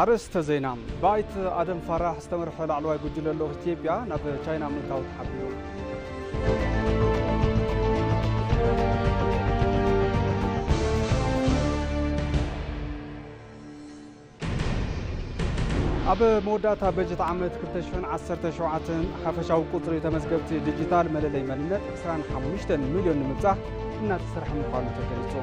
ኣርእስተ ዜና። ብኣይተ ኣደም ፋራህ ዝተመርሐ ላዕለዋይ ጉጅለ ልኡኽ ኢትዮጵያ ናብ ቻይና ምእታው ተሓቢሩ። ኣብ መወዳእታ በጀት ዓመት ክልተ ሽሕን ዓሰርተ ሸውዓተን ሓፈሻዊ ቁጽሪ ተመዝገብቲ ዲጂታል መለለይ መንነት ዕስራን ሓሙሽተን ሚልዮን ንምብጻሕ እናተሰርሐ ምዃኑ ተገሊጹ።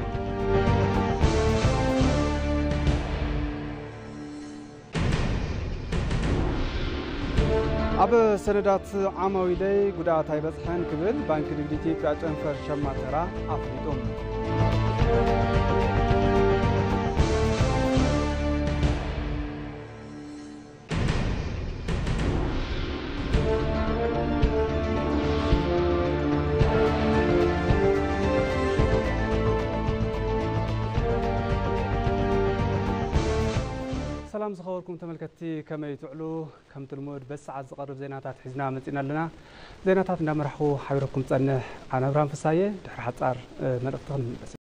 ኣብ ሰነዳት ዓማዊለይ ጉድኣት ኣይበጽሐን ክብል ባንኪ ንግዲ ኢትዮጵያ ጨንፈር ሸማተራ ኣፍሊጡ። ሰላም ዝኸበርኩም ተመልከትቲ፣ ከመይ ትውዕሉ? ከምቲ ልሙድ በዚ ሰዓት ዝቐርብ ዜናታት ሒዝና መጺና ኣለና። ዜናታት እንዳመራሕኹ ሓቢረኩም ጸንሕ ኣነ ኣብርሃም ፍሳየ። ድሕሪ ሓጻር፣ እ፣ መልእኽቲ ክንምለስ።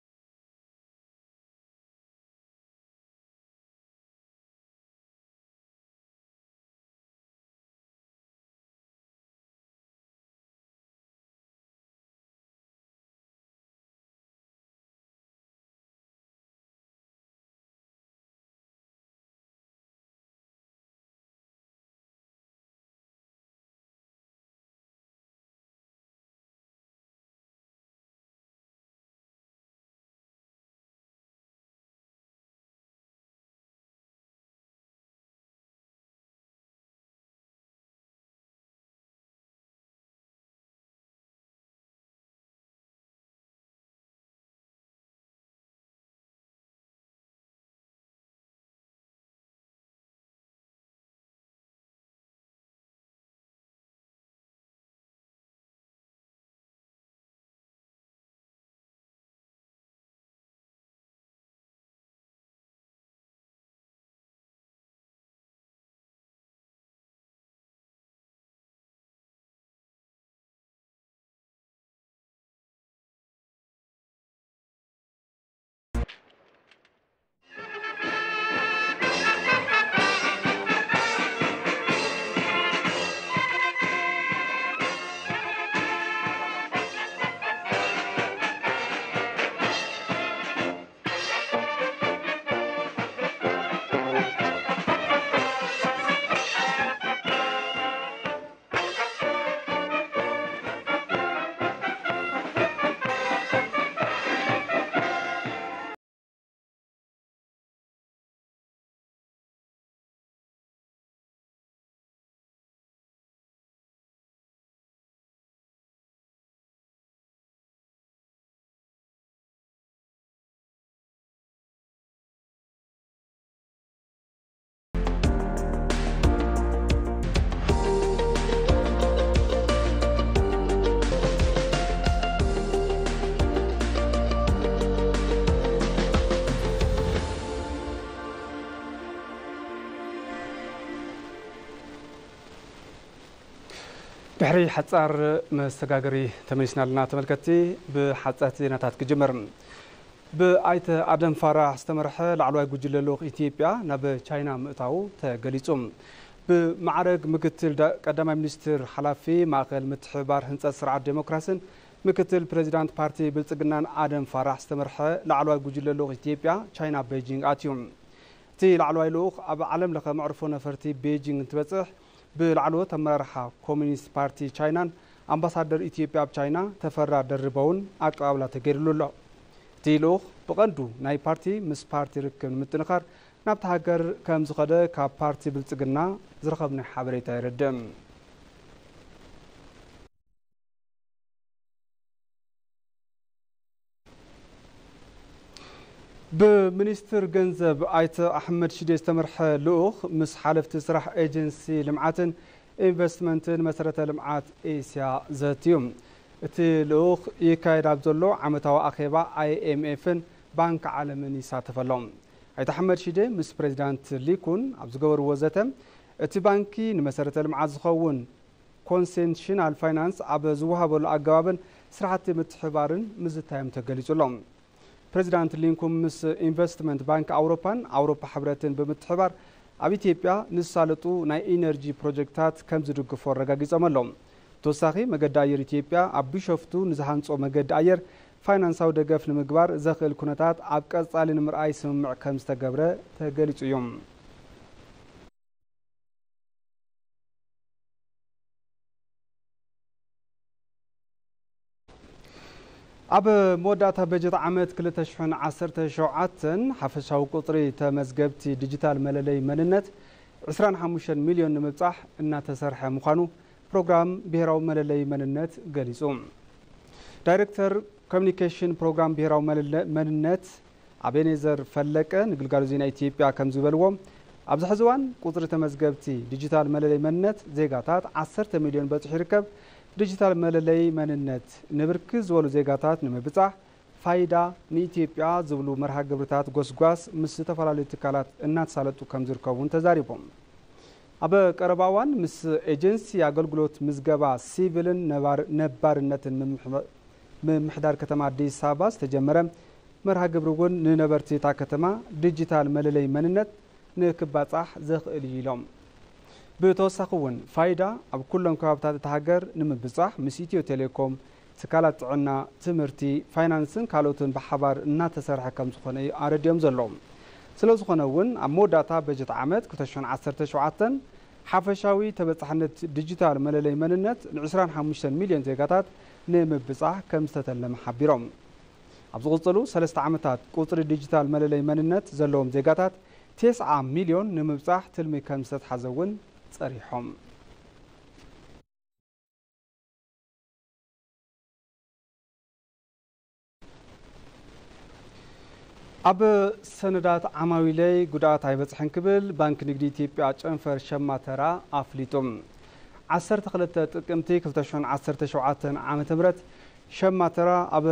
ድሕሪ ሓጻር መሰጋገሪ ተመሊስና ኣለና ተመልከትቲ። ብሓጸርቲ ዜናታት ክጅምር። ብኣይተ ኣደም ፋራህ ዝተመርሐ ላዕለዋይ ጉጅለ ልኡኽ ኢትዮጵያ ናብ ቻይና ምእታዉ ተገሊጹ። ብማዕረግ ምክትል ዳ-፣ ቀዳማይ ሚኒስትር ሓላፊ ማእከል ምትሕብባር ህንጸት ስርዓት ዴሞክራስን ምክትል ፕሬዚዳንት ፓርቲ ብልጽግናን ኣደም ፋራህ ዝተመርሐ ላዕለዋይ ጉጅለ ልኡኽ ኢትዮጵያ ቻይና ቤጂንግ ኣትዩ። እቲ ላዕለዋይ ልኡኽ ኣብ ዓለም ለኸ መዕርፎ ነፈርቲ ቤጂንግ እንትበጽሕ ብላዕለዎት ኣመራርሓ ኮሚኒስት ፓርቲ ቻይናን ኣምባሳደር ኢትዮጵያ ኣብ ቻይና ተፈራ ደርበውን ኣቀባብላ ተገይርሉ ኣሎ። እቲ ልኡኽ ብቐንዱ ናይ ፓርቲ ምስ ፓርቲ ርክብ ንምጥንኻር ናብታ ሃገር ከም ዝኸደ ካብ ፓርቲ ብልጽግና ዝረኸብናዮ ሓበሬታ የረድእ። ብሚኒስትር ገንዘብ ኣይተ ኣሕመድ ሽዴ ዝተመርሐ ልኡኽ ምስ ሓለፍቲ ስራሕ ኤጀንሲ ልምዓትን ኢንቨስትመንትን መሰረተ ልምዓት ኤስያ ዘትዩ። እቲ ልኡኽ ይካየድ ኣብ ዘሎ ዓመታዊ ኣኼባ ኣይኤምኤፍን ባንክ ዓለምን ይሳተፍ ኣሎ። ኣይተ ኣሕመድ ሽዴ ምስ ፕሬዚዳንት ሊኩን ኣብ ዝገበርዎ ዘተ፣ እቲ ባንኪ ንመሰረተ ልምዓት ዝኸውን ኮንሴሽናል ፋይናንስ ኣብ ዝወሃበሉ ኣገባብን ስራሕቲ ምትሕብባርን ምዝታዮም ተገሊጹ ኣሎ። ፕሬዚዳንት ሊንኩም ምስ ኢንቨስትመንት ባንክ ኣውሮፓን ኣውሮፓ ሕብረትን ብምትሕብባር ኣብ ኢትዮጵያ ንዝሳለጡ ናይ ኢነርጂ ፕሮጀክታት ከም ዝድግፎ ኣረጋጊጾም ኣለዉ። ተወሳኺ፣ መገዲ ኣየር ኢትዮጵያ ኣብ ቢሾፍቱ ንዝሃንጾ መገዲ ኣየር ፋይናንሳዊ ደገፍ ንምግባር ዘኽእል ኩነታት ኣብ ቀጻሊ ንምርኣይ ስምምዕ ከም ዝተገብረ ተገሊጹ እዩ። ኣብ መወዳእታ በጀት ዓመት ክልተ ሽሕን ዓሰርተ ሸውዓተን፣ ሓፈሻዊ ቁጽሪ ተመዝገብቲ ዲጂታል መለለይ መንነት ዕስራን ሓሙሽተን ሚልዮን ንምብጻሕ እናተሰርሐ ምዃኑ ፕሮግራም ብሄራዊ መለለይ መንነት ገሊጹ። ዳይሬክተር ኮሚኒኬሽን ፕሮግራም ብሄራዊ መለለ-፣ መንነት ኣቤኔዘር ፈለቀ ንግልጋሎት ዜና ኢትዮጵያ ከም ዝበልዎ፣ ኣብዚ ሕዚ እዋን ቁጽሪ ተመዝገብቲ ዲጂታል መለለይ መንነት ዜጋታት ዓሰርተ ሚልዮን በጺሑ ይርከብ። ዲጂታል መለለይ መንነት ንብርክት ዝበሉ ዜጋታት ንምብጻሕ ፋይዳ ንኢትዮጵያ ዝብሉ መርሃ ግብርታት ጎስጓስ ምስ ዝተፈላለዩ ትካላት እናተሳለጡ ከም ዝርከቡ እውን ተዛሪቦም። ኣብ ቀረባ እዋን ምስ ኤጀንሲ ኣገልግሎት ምዝገባ ሲቪልን ነባር-፣ ነባርነትን ምምሕ-፣ ምምሕዳር ከተማ ኣዲስ ኣበባ ዝተጀመረ መርሃ ግብሪ እውን ንነበርቲ እታ ከተማ ዲጂታል መለለይ መንነት ንክባጻሕ ዘኽእል እዩ ኢሎም። ብተወሳኺ እውን ፋይዳ ኣብ ኩሎም ከባብታት እታ ሃገር ንምብጻሕ ምስ ኢትዮ ቴሌኮም፣ ትካላት ጥዕና፣ ትምህርቲ፣ ፋይናንስን ካልኦትን ብሓባር እናተሰርሐ ከም ዝኾነ እዩ ኣረዲኦም ዘለዉ። ስለ ዝኾነ እውን ኣብ መወዳእታ በጀት ዓመት ክልተ ሽሕን ዓሰርተ ሸውዓተን ሓፈሻዊ ተበጻሕነት ዲጂታል መለለይ መንነት ን ዕስራን ሓሙሽተን ሚልዮን ዜጋታት ንምብጻሕ ከም ዝተተለመ ሓቢሮም። ኣብ ዝቕጽሉ ሰለስተ ዓመታት ቁጽሪ ዲጂታል መለለይ መንነት ዘለዎም ዜጋታት ተስዓ ሚልዮን ንምብጻሕ ትልሚ ከም ዝተትሓዘ እውን ጸሪሖም። ኣብ ሰነዳት ዓማዊለይ ጉድኣት ኣይበጽሐን ክብል ባንክ ንግዲ ኢትዮጵያ ጨንፈር ሸማተራ ኣፍሊጡ። ዓሰርተ ክልተ ጥቅምቲ ክልተ ሽሕን ዓሰርተ ሸውዓተን ዓመተ ምህረት ሸማተራ ኣብ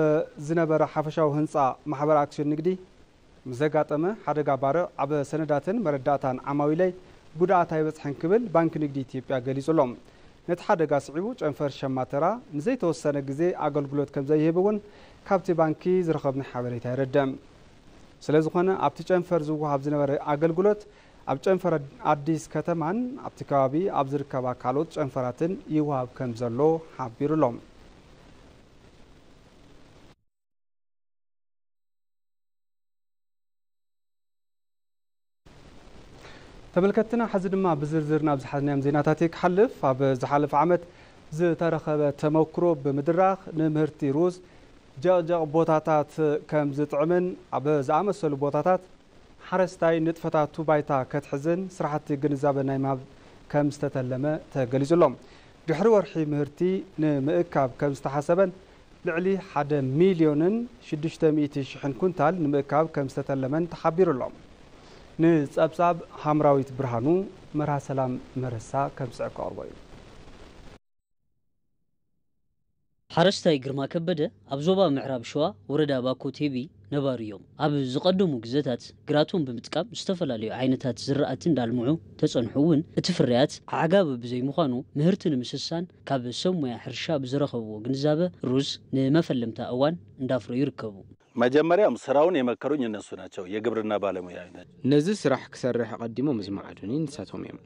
ዝነበረ ሓፈሻዊ ህንጻ ማሕበር ኣክስዮን ንግዲ ምስ ዘጋጠመ ሓደጋ ባርዕ ኣብ ሰነዳትን መረዳእታን ዓማዊለይ ጉድኣት ኣይበጽሐን ክብል ባንክ ንግዲ ኢትዮጵያ ገሊጹ ኣሎ። ነቲ ሓደጋ ስዒቡ ጨንፈር ሸማተራ ንዘይተወሰነ ግዜ ኣገልግሎት ከም ዘይህብ እውን ካብቲ ባንኪ ዝረኸብና ሓበሬታ የረድእ። ስለ ዝኾነ ኣብቲ ጨንፈር ዝወሃብ ዝነበረ ኣገልግሎት ኣብ ጨንፈር ኣዲስ ከተማን ኣብቲ ከባቢ ኣብ ዝርከባ ካልኦት ጨንፈራትን ይወሃብ ከም ዘሎ ሓቢሩ ኣሎ። ተመልከትና፣ ሕዚ ድማ ብዝርዝር ናብ ዝሓዝናዮም ዜናታት እየ ክሓልፍ። ኣብ ዝሓለፈ ዓመት ዝተረኸበ ተመክሮ ብምድራኽ ንምህርቲ ሩዝ ጀቕጀቕ ቦታታት ከም ዝጥዕምን ኣብ ዝኣመሰሉ ቦታታት ሓረስታይ ንጥፈታቱ ባይታ ከትሕዝን ስራሕቲ ግንዛበ ናይ ምሃብ ከም ዝተተለመ ተገሊጹ ኣሎ። ድሕሪ ወርሒ ምህርቲ ንምእካብ ከም ዝተሓሰበን ልዕሊ ሓደ ሚልዮንን ሽዱሽተ ሚእቲ ሽሕን ኩንታል ንምእካብ ከም ዝተተለመን ተሓቢሩ ኣሎ። ንጸብጻብ ሃምራዊት ብርሃኑ፣ መርሃ ሰላም መረሳ ከም ዝስዕብ ከቕርቦ እዩ። ሓረስታይ ግርማ ከበደ ኣብ ዞባ ምዕራብ ሸዋ ወረዳ ባኮ ቴቢ ነባሪ እዮም። ኣብ ዝቐደሙ ግዘታት ግራቶም ብምጥቃም ዝተፈላለዩ ዓይነታት ዝራእቲ እንዳልምዑ ተጸንሑ እውን እቲ ፍርያት ዓጋቢ ብዘይምዃኑ ምህርቲ ንምስሳን ካብ ሰብ ሞያ ሕርሻ ብዝረኸብዎ ግንዛበ ሩዝ ንመፈለምታ እዋን እንዳፍረዩ ይርከቡ። መጀመሪያም ስራውን የመከሩኝ እነሱ ናቸው፣ የግብርና ባለሙያ ናቸው። ነዚ ስራሕ ክሰርሕ ኣቐዲሞም ዝመዓዱኒ ንሳቶም እዮም።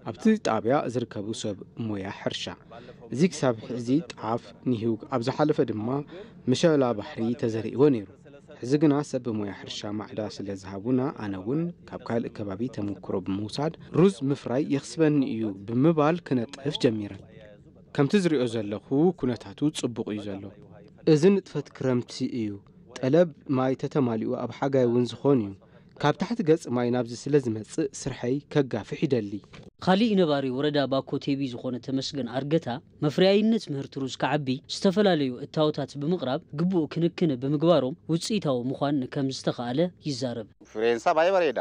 ኣብቲ ጣብያ ዝርከቡ ሰብ ሞያ ሕርሻ። እዚ ክሳብ ሕዚ ጣፍ፣ ኒህውግ፣ ኣብ ዝሓለፈ ድማ ምሸላ ባሕሪ ተዘሪእዎ ነይሩ። ሕዚ ግና ሰብ ሞያ ሕርሻ ማዕዳ ስለ ዝሃቡና፣ ኣነ እውን ካብ ካልእ ከባቢ ተመክሮ ብምውሳድ ሩዝ ምፍራይ የኽስበኒ እዩ ብምባል ክነጥፍ ጀሚረ። ከምቲ ዝሪኦ ዘለኹ ኩነታቱ ጽቡቕ እዩ ዘሎ። እዚ ንጥፈት ክረምቲ እዩ። ጠለብ ማይ ተተማሊኡ ኣብ ሓጋይ እውን ዝኾን እዩ። ካብ ታሕቲ ገጽ ማይ ናብዚ ስለ ዝመጽእ ስርሐይ ከጋፍሕ ይደሊ። ካሊእ ነባሪ ወረዳ ባኮ ቴቢ ዝኾነ ተመስገን ኣርገታ መፍረያይነት ምህርቲ ሩዝ ክዓቢ ዝተፈላለዩ እታወታት ብምቕራብ ግቡእ ክንክን ብምግባሮም ውፅኢታዊ ምዃን ከም ዝተኻኣለ ይዛረብ። ፍሬንሳ ባይ በሬዳ።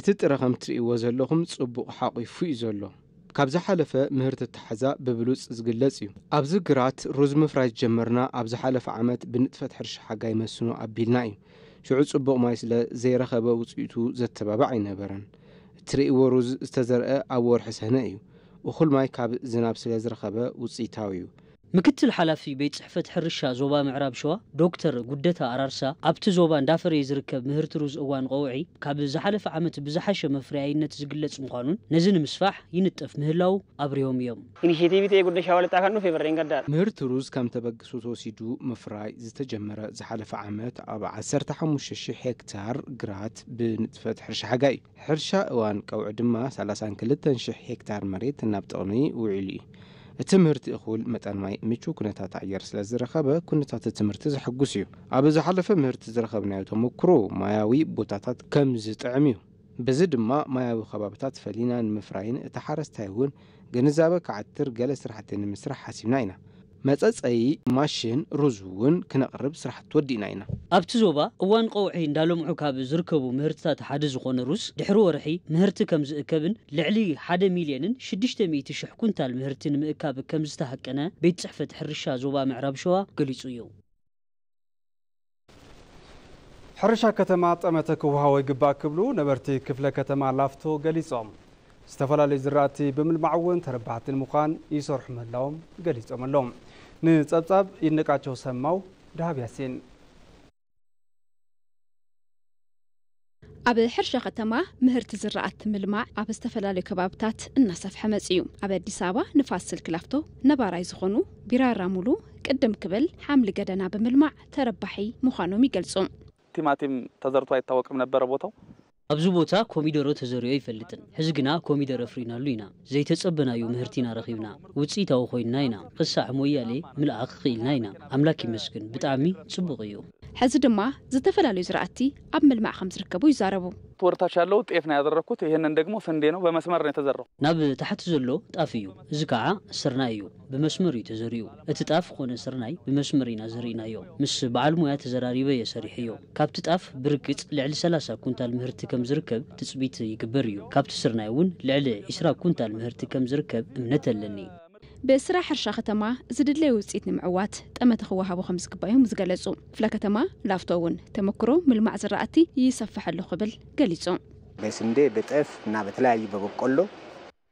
እቲ ጥረ ከም ትርእይዎ ዘለኹም ጽቡቕ ሓቒፉ እዩ ዘሎ። ካብ ዝሓለፈ ምህርቲ ኣተሓዛ ብብሉጽ ዝግለጽ እዩ። ኣብዚ ግራት ሩዝ ምፍራይ ዝጀመርና ኣብ ዝሓለፈ ዓመት ብንጥፈት ሕርሻ ሓጋይ መስኖ ኣቢልና እዩ። ሽዑ ጽቡቕ ማይ ስለ ዘይረኸበ ውጽኢቱ ዘተባብዕ ኣይነበረን። እትርእይዎ ሩዝ ዝተዘርአ ኣብ ወርሒ ሰነ እዩ። እኹል ማይ ካብ ዝናብ ስለ ዝረኸበ ውጽኢታዊ እዩ። ምክትል ሓላፊ ቤት ጽሕፈት ሕርሻ ዞባ ምዕራብ ሸዋ ዶክተር ጉደታ ኣራርሳ፣ ኣብቲ ዞባ እንዳፈረየ ዝርከብ ምህርቲ ሩዝ እዋን ቀውዒ ካብ ዝሓለፈ ዓመት ብዝሓሸ መፍረያይነት ዝግለጽ ምዃኑን ነዚ ንምስፋሕ ይንጠፍ ምህላው ኣብሪሆም እዮም። Initiative guddaa shawalixaa kan dhufe barreen gaddaadha. ምህርቲ ሩዝ ከም ተበግሶ ተወሲዱ ምፍራይ ዝተጀመረ ዝሓለፈ ዓመት ኣብ ዓሰርተ ሓሙሽተ ሽሕ ሄክታር ግራት ብንጥፈት ሕርሻ ሓጋይ እዩ። ሕርሻ እዋን ቀውዒ ድማ ሰላሳን ክልተን ሽሕ ሄክታር መሬት ናብ ጥቕሚ ውዒሉ እዩ። እቲ ምህርቲ እኹል መጠን ማይ፣ ምቹው ኩነታት ኣየር ስለ ዝረኸበ፣ ኩነታት እቲ ምህርቲ ዘሐጉስ እዩ። ኣብ ዝሓለፈ ምህርቲ ዝረኸብናዮ ተመክሮ ማያዊ ቦታታት ከም ዝጥዕም እዩ። በዚ ድማ ማያዊ ከባብታት ፈሊና ንምፍራይን እቲ ሓረስታይ እውን ግንዛበ ክዓትር ገለ ስራሕቲ ንምስራሕ ሓሲብና ኢና። መጸጸዪ ማሽን ሩዝ እውን ክነቕርብ ስራሕቲ ወዲእና ኢና። ኣብቲ ዞባ እዋን ቀውዒ እንዳለምዑ ካብ ዝርከቡ ምህርትታት ሓደ ዝኾነ ሩዝ ድሕሪ ወርሒ ምህርቲ ከም ዝእከብን ልዕሊ ሓደ ሚልዮንን ሽዱሽተ ሚእቲ ሽሕ ኩንታል ምህርቲ ንምእካብ ከም ዝተሃቀነ ቤት ጽሕፈት ሕርሻ ዞባ ምዕራብ ሸዋ ገሊጹ እዩ። ሕርሻ ከተማ ጠመተ ክወሃቦ ይግባእ ክብሉ ነበርቲ ክፍለ ከተማ ላፍቶ ገሊጾም። ዝተፈላለዩ ዝራእቲ ብምልማዕ እውን ተረባሕቲ ንምዃን ይሰርሑ ምህላዎም ገሊጾም ኣለዉ። ንጸብጻብ ይድነቃቸው ሰማው፣ ደሃብ ያሲን። ኣብ ሕርሻ ከተማ ምህርቲ ዝራእቲ ምልማዕ ኣብ ዝተፈላለዩ ከባብታት እናሰፍሐ መጺኡ። ኣብ ኣዲስ ኣበባ ንፋስ ስልክ ላፍቶ ነባራይ ዝኾኑ ቢራራ ሙሉ ቅድም ክብል ሓምሊ ገደና ብምልማዕ ተረባሒ ምዃኖም ይገልጹ። ቲማቲም ተዘርቶ አይታወቅም ነበረ ቦታው። ኣብዚ ቦታ ኮሚደሮ ተዘሪኦ ኣይፈልጥን። ሕዚ ግና ኮሚደረ ኣፍሪናሉ ኢና። ዘይተጸበናዮ ምህርቲ ኢና ረኺብና። ውጽኢታዊ ኮይንና ኢና። ክሳዕ ሞያሌ ምልኣኽ ክኢልና ኢና። ኣምላክ ይመስገን፣ ብጣዕሚ ጽቡቕ እዩ። ሕዚ ድማ ዝተፈላለዩ ዝራእቲ ኣብ ምልማዕ ከም ዝርከቡ ይዛረቡ። ወርታች ያለው ጤፍ ነው ያደረኩት። ይህንን ደግሞ ስንዴ ነው፣ በመስመር ነው የተዘራው። ናብ ታሕቲ ዘሎ ጣፍ እዩ፣ እዚ ከዓ ስርናይ እዩ። ብመስመር እዩ ተዘሪኡ። እቲ ጣፍ ኮነ ስርናይ ብመስመር ኢና ዘሪእናዮ። ምስ በዓል ሞያ ተዘራሪበ እየ ሰሪሐዮ። ካብቲ ጣፍ ብርግጽ ልዕሊ ሰላሳ ኩንታል ምህርቲ ከም ዝርከብ ትጽቢት ይግበር እዩ። ካብቲ ስርናይ እውን ልዕሊ ዒስራ ኩንታል ምህርቲ ከም ዝርከብ እምነት ኣለኒ። ብስራሕ ሕርሻ ከተማ ዝድለይ ውፅኢት ንምዕዋት ጠመተ ክወሃቦ ከም ዝግባእ እዮም ዝገለጹ። ክፍለ ከተማ ላፍቶ እውን ተመክሮ ምልማዕ ዝራእቲ ይሰፍሐሉ ክብል ገሊጹ። በስንዴ፣ በጤፍ እና በተለያዩ በበቆሎ።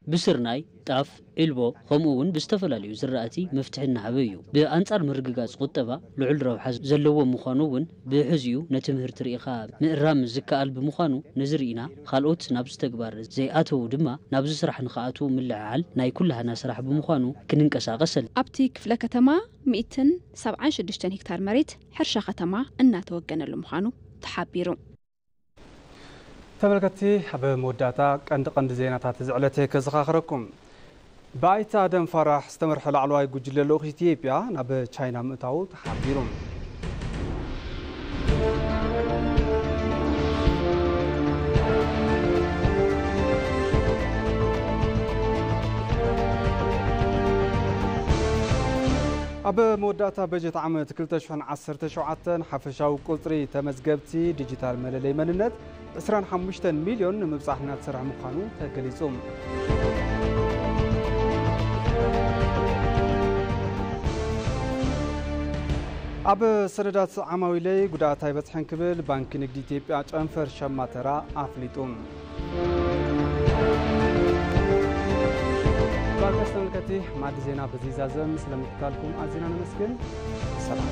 ብስርናይ፣ ጣፍ፣ ዒልቦ ከምኡ እውን ብዝተፈላለዩ ዝራእቲ መፍትሒ እናሃበ እዩ። ብኣንጻር ምርግጋጽ ቁጠባ ልዑል ረብሓ ዘለዎ ምዃኑ እውን ብሕዚኡ ነቲ ምህርቲ ርኢኻ ምእራም ዝከኣል ብምዃኑ ነዚ ርኢና ካልኦት ናብዚ ተግባር ዘይኣተዉ ድማ ናብዚ ስራሕ ንኽኣትዉ ምልዕዓል ናይ ኩላህና ስራሕ ብምዃኑ ክንንቀሳቐስ ኣለና። ኣብቲ ክፍለ ከተማ ሚእትን ሰብዓን ሽዱሽተን ሄክታር መሬት ሕርሻ ከተማ እናተወገነሉ ምዃኑ ተሓቢሩ። ተመልከትቲ፣ ኣብ መወዳእታ ቀንዲ ቀንዲ ዜናታት እዚ ዕለት ከዘኻኽረኩም። ብኣይተ ኣደም ፋራሕ ዝተመርሐ ላዕለዋይ ጉጅለ ልኡኽ ኢትዮጵያ ናብ ቻይና ምእታዉ ተሓቢሩ። ኣብ መወዳእታ በጀት ዓመት ክልተ ሽሕን ዓሰርተ ሸውዓተን ሓፈሻዊ ቁጽሪ ተመዝገብቲ ዲጂታል መለለይ መንነት ዕስራን ሓሙሽተን ሚልዮን ንምብጻሕ እናተሰርሐ ምዃኑ ተገሊጹ። ኣብ ሰነዳት ዓማዊለይ ጉድኣት ኣይበጽሐን ክብል ባንኪ ንግዲ ኢትዮጵያ ጨንፈር ሸማተራ ኣፍሊጡ። ባርከስ ተመልከቲ፣ ማዕዲ ዜና በዚ ይዛዘም። ስለምክታልኩም ኣዚና ነመስግን። ሰላም።